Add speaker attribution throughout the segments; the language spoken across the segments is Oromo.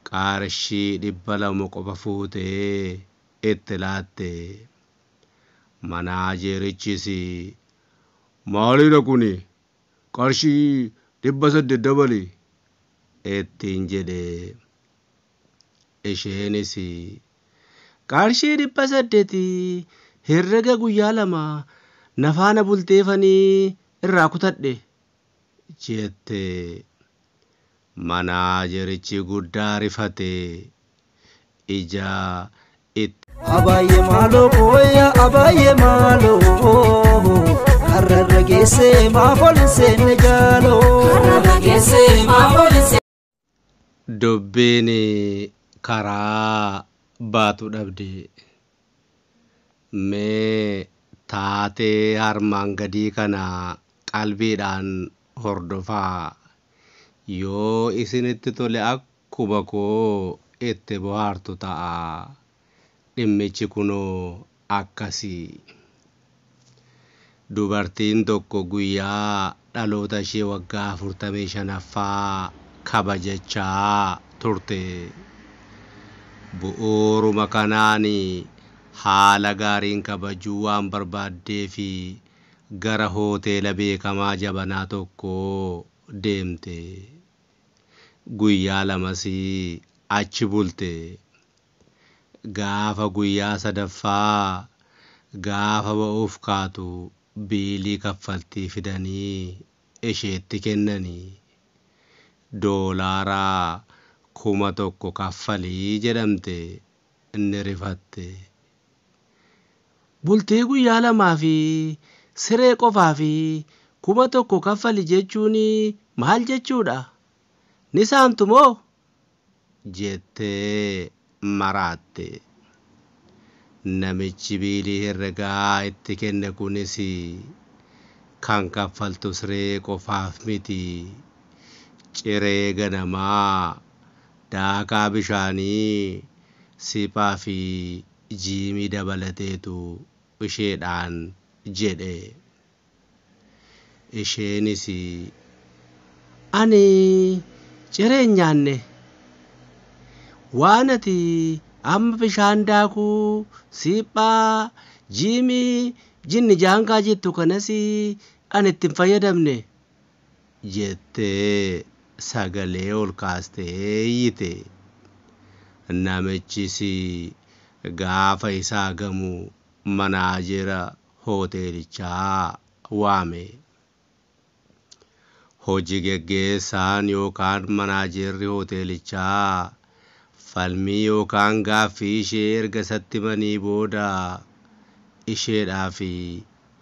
Speaker 1: Qarshii 200 qofa fuutee itti laatte. Manaajerichis, Maalidha kuni? Qarshii 800 dabali ittiin jedhe. Isheenis, Qarshii 800 herrega guyyaa 2 na faana bulteefanii irraa kutadhe jette. Manaajerichi guddaa rifate. Ija itti.
Speaker 2: Abaayyee maaloo booya abaayyee maaloo karrarra geessee maaf ol hin seenne jaaloo.
Speaker 3: Karrarra geessee maaf ol hin
Speaker 1: Dubbiin karaa baatu dhabde. Mee taatee armaan gadii kana qalbiidhaan hordofaa. Yoo isinitti tole akkuma koo itti bohaartu ta'a. Dhimmichi kunoo akkasi. Dubartiin tokko guyyaa dhaloota ishee waggaa 45ffaa kabajachaa turte. Bu'uuruma kanaan haala gaariin kabajuu waan barbaaddeef gara hoteela beekamaa jabanaa tokkoo deemte. Guyyaa lamas achi bulte. Gaafa guyyaa sadaffaa gaafa ba'uuf kaatu biilii kaffaltii fidanii isheetti kennanii. Doolaara 1000 kaffalii jedhamte inni rifatte. Bultii guyyaa lamaa fi siree qofaa fi 1000 kaffali jechuun maal jechuudha? Ni saamtu moo? Jettee maraatte. Namichi biilii herregaa itti kenne kunis kan kaffaltu siree qofaaf miti. Ciree ganamaa, daakaa bishaanii, siphaa fi jiimii dabalateetu isheedhaan jedhe. Isheenis ani ciree hin nyaanne. Waan ati amma bishaan daakuu, siiphaa, jiimii, jinni jaankaa jettu kanas ani itti hin fayyadamne jettee sagalee ol kaastee iyyite. Namichis gaafa isaa gamu manaajera hoteelichaa waame. Hojii geggeessaan yookaan manaajerri hoteelichaa falmii yookaan gaaffii ishee erga isatti himanii booda isheedhaaf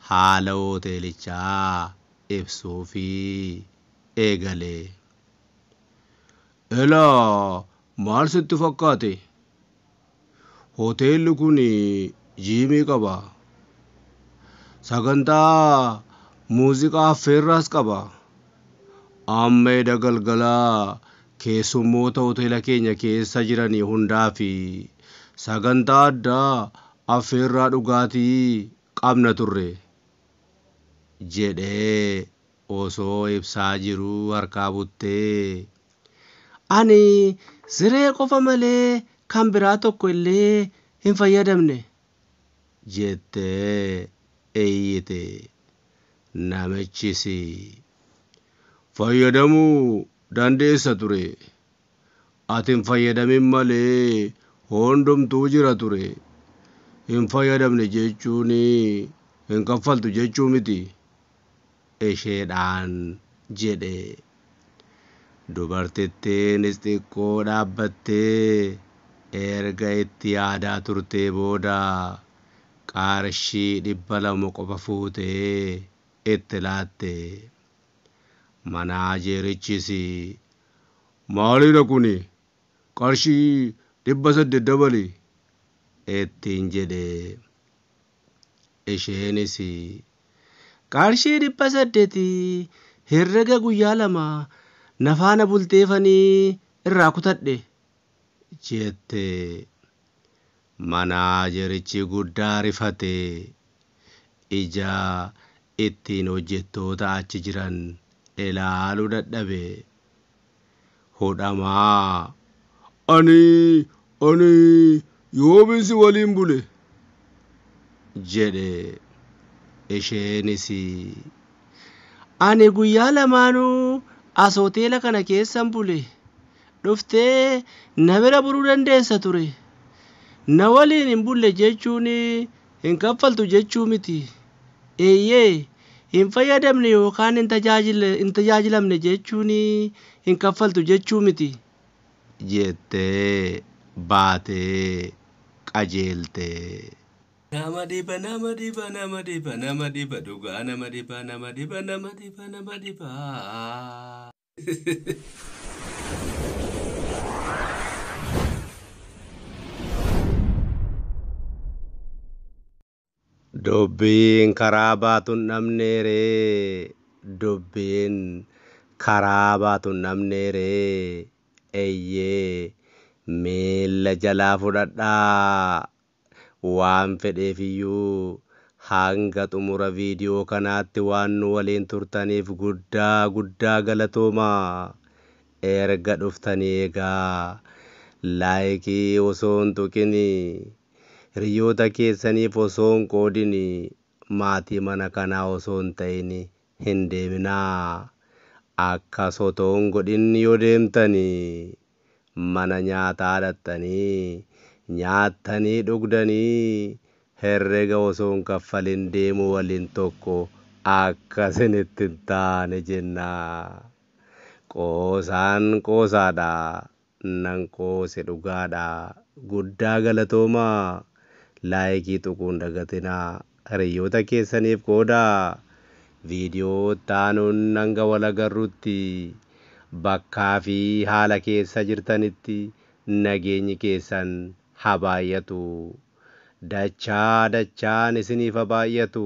Speaker 1: haala hoteelichaa ibsuufii eegale. Elaa maal sitti fakkaate? Hoteelli kun jiimii qaba. Sagantaa muuziqaa affeerraas qaba. Amma eda galgalaa keessummoota hoteela keenya keessa jiranii hundaa fi sagantaa addaa affeerraa dhugaatii qabna turre jedhee osoo ibsaa jiruu harkaa buttee ani siree qofa malee kan biraa tokko illee hin fayyadamne jettee iyyite. Namichis fayyadamuu dandeessa ture. Ati hin fayyadamin malee hundumtuu jira ture. Hin fayyadamne jechuun hin kaffaltu jechuu miti isheedhaan jedhe. Dubartittiinis xiqqoo dhaabbattee erga itti yaadaa turtee booda qarshii 200 qofa fuutee itti laatte. Manaajerichis maalidha kuni? Qarshii 800 dabali ittiin jedhe. Isheenis qarshii 800 herrega guyyaa 2 na faana bulteefanii irraa kutadhe jette. Manaajerichi guddaa rifate. Ija ittiin hojjettoota achi jiran ilaaluu dadhabe. Hudhamaa Ani yoomin si waliin bule jedhe. Isheenis ani guyyaa lamaanuu as hoteela kana keessan bule, dhuftee na bira buluu dandeessa ture. Na waliin hin bulle jechuun hin kaffaltu jechuu miti. Eeyyee, hin fayyadamne yookaan hin tajaajilamne jechuun hin kaffaltu jechuu miti jettee baatee qajeelte. Nama dhiba, nama dhiba, nama dhiba, nama dhiba, dhugaa nama dhiba, nama dhiba, nama dhiba, nama dhiba. Dubbiin karaa baatu hin dhabneeree, dubbiin karaa baatu hin dhabneeree, eeyyee miilla jalaa fudhadhaa. Waan fedheefiyyuu hanga xumura viidiyoo kanaatti waan nu waliin turtaniif guddaa guddaa galatoomaa. Erga dhuftanii egaa laayikii osoo hin tuqin, hiriyoota keessaniif osoo hin qoodin, maatii mana kanaa osoo hin ta'in hin deeminaa. Akkas otoo hin godhin yoo deemtanii mana nyaataa dhaqxanii nyaattanii dhugdanii herrega osoo hin kaffalin deemuu waliin tokko akka isinitti hin taane jenna. Qoosaan qoosaadha. Nan qoose dhugaadha. Guddaa galatoomaa. Laayikii tuquu hin dagatinaa. Hiriyoota keessaniif qoodaa. Viidiyoo itti aanuun hanga wal agarrutti bakkaa fi haala keessa jirtanitti nageenyi keessan haa baay'atu. Dachaa dachaan isiniif haa baay'atu.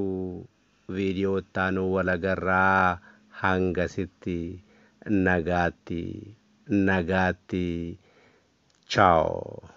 Speaker 1: Viidiyoo itti aanuun wal agarraa hangasitti nagaatti nagaatti. Chaawoo.